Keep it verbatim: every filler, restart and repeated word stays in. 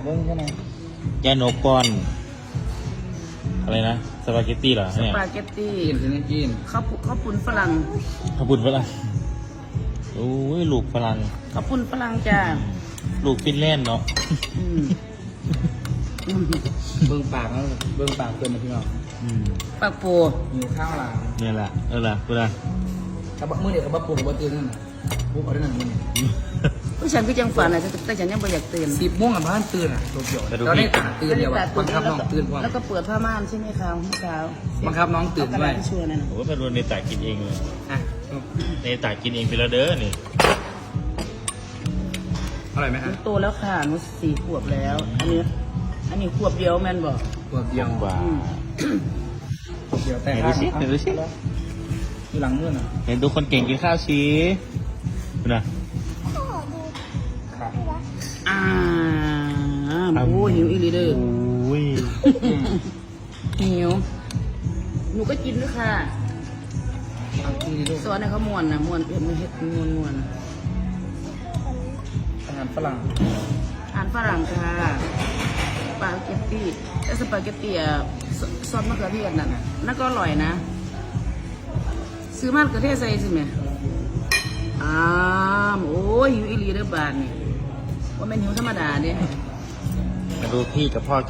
เบิ่งแค่ไหน ยาหนกก่อน อะไรนะ สปาเกตตี้เหรอ ส เนี่ย ปาเกตตี้ กินกินกิน ข้าวปุข้าวปุ้นฝรั่ง ข้าวปุ้นฝรั่ง โอ้ย ลูกฝรั่ง ข้าวปุ้นฝรั่งจ้า ลูกฟินแลนด์เนาะ อืม เบิ่งปากมันเบิ่งปากเพิ่นนะพี่น้อง อืม ปากโป อยู่ข้างหลัง เนี่ยแหละ เออล่ะ กูละ ถ้าบ่มื้อเดียวกับบ่ปลุกบ่ตื่นนั่นน่ะ ปลุกเอาได้นั่นมื้อนี้ ผู้ฉันคือจังฝันน่ะ แต่ แต่ฉันยังบ่อยากตื่น สิบโมงอ่ะ บ่ทันตื่นอ่ะ ตัวเดียว แต่ดู ตอนนี้ พี่ ตาตื่นเดียวอ่ะ บังคับน้องตื่นพร้อม แล้วก็เปิดผ้าม่านใช่ไหมคะ เมื่อเช้า บังคับน้องตื่นด้วย เอากระดาษทิชชู่นั่นน่ะ โอ้ย พารุในตากินเองเลย อ่ะ ในตากินเองไปแล้วเด้อนี่ อร่อยไหมครับ หนูโตแล้วค่ะ หนูสี่ขวบแล้ว อันนี้ อันนี้ขวบเดียวแม่นบ่ ขวบเดียว กว่า อืม เดี๋ยวแต่ ไหนดูสิ ข้าง ไหนดูสิ อยู่หลังนู่นน่ะ ไหนดูคนเก่งกินข้าวสิ ดูนะ ครับ อ่า โอ้ย หิวอีหลีเด้อ โอ้ย อืม หิว หนูก็กินด้วยค่ะ เอากินดิลูก สอนให้เขาม่วนนะ ม่วน เออ มันเฮ็ดม่วนม่วน อาหารฝรั่ง อาหารฝรั่งค่ะ สปาเกตตี้ แต่สปาเกตตี้อะ ซ- ซอสมะเขือเทศนั่นน่ะ นั่นก็อร่อยนะ ซื้อมะเขือเทศใส่สิแม่ อ้าม โอ้ย หิวอีหลีเด้อบาดนี่ ว่าแม่นหิวธรรมดาเด้ มาดูพี่กับพ่อกิน